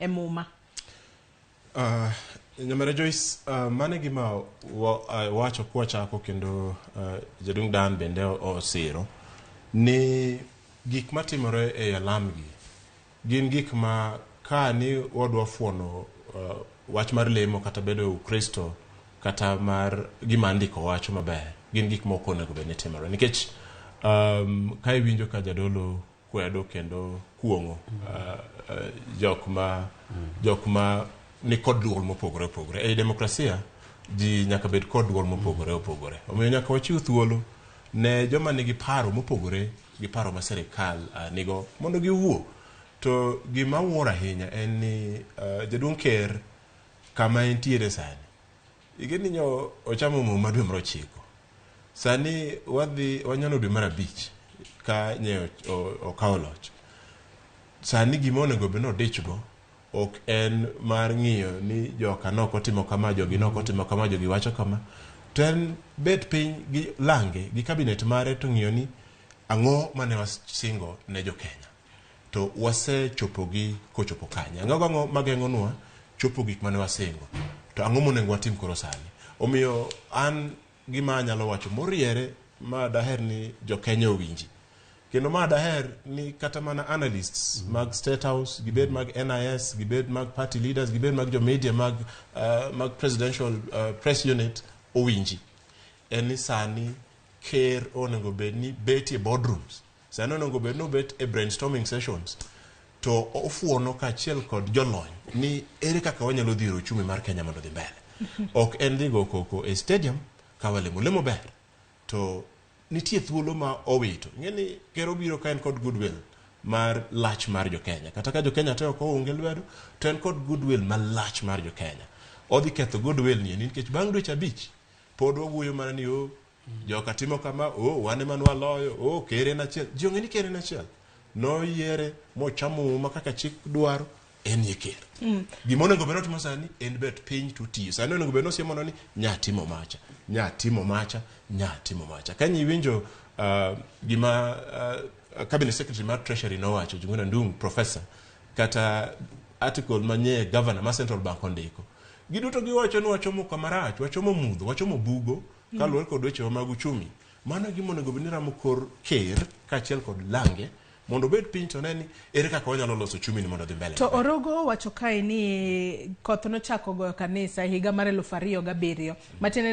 e muma. Nyamera Joyce, mano e gima wacho kwachako kendo jaduong' Dan bende osiro ni gik matimore e alam gi gin gik ma ka ni wadwa fuono wach mar lemo kata bedo Ukristo kata mar gima andiko wacho maber, gin gik mok onego bed ni timore nikech ka iwinjo ka jadolo kwedo kendo kuong'o jok ma nikod duol mopogore opogore ei demokrasia, ji nyaka bed kod duol mopogore opogore. Omiyo nyaka wachiw thuolo ne joma nigi paro mopogore gi paro ma sirikal nigo mondo giwuo. To gima wuoro ahinya en ni jaduong' ker kama entiere sani, ing'e ni nyo ochamo muma dwe mar 9, sani wadhi wanyono dwe mar 5 ka nye okawo loch. Sani gima onego bed ni odichgo ok en mar ng'iyo ni joka nok otimo kama, jogi nok otimo kama, jogi wacho kama, to en bet piny gi lange gi cabinet mare to ng'iyo ni ang'o mane wasingo ne jokenya to wasechopogi kochopo kanye, ang'o gang'o mageng'onwa chopo gik mane wasingo, to ang'o monego watim koro sani. Omiyo an gima anyalo wacho moriere ma daher ni jokenya owinji kendo ma daher ni kata mana analysts mag State House, gibed mag NIS, gibed mag party leaders, gibed mag jo media mag presidential press unit owinji, en ni sani ker onego bed ni betie boardrooms, sani onego bed ni obet e brainstorming sessions to ofuono kaachiel kod jolony ni ere kaka wanyalo dhiro uchumi mar Kenya mondo odhi mbele. Ok en dhi go koko e stadium ka walemo lemo ber to nitie thuolo ma owito. Ing'e ni ker obiro ka en kod goodwill mar lach mar jokenya, kata ka jokenya te ok ounge lwedo to en kod goodwill malach mar jokenya. Odhi ketho goodwill ni nikech bang' dweche 5 pod wawuoyo mana ni o joka timo kama, o wan ema nwaloyo, o ker en achiel. Ji ong'e ni ker en achiel, noyiere mochamo muma kaka chik dwaro, en ye ker. Gima onego bed notimo sani en bet piny to tiyo. Sani onego bed nosiemono ni nya timo macha, nya timo macha, nya timo macha. Ka iwinjo gima cabinet secretary mar Treasury nowacho, Njuguna Ndung'u professor, kata article manye governor ma Central Bank ondiko, giduto giwacho ni wachomo kama rach, wachomo mudho, wachomo bugo kaluwore kod wechewa mag uchumi. Mano e gima onego bed ni ramo kor ker kaachiel kod lange mondo obed piny to ne ni ere kaka wanyalo loso uchumi ni mondo odhi mbele To maber. Orogo owacho kae ni koth nochako goyo kanisa e higa mar 2007 matiende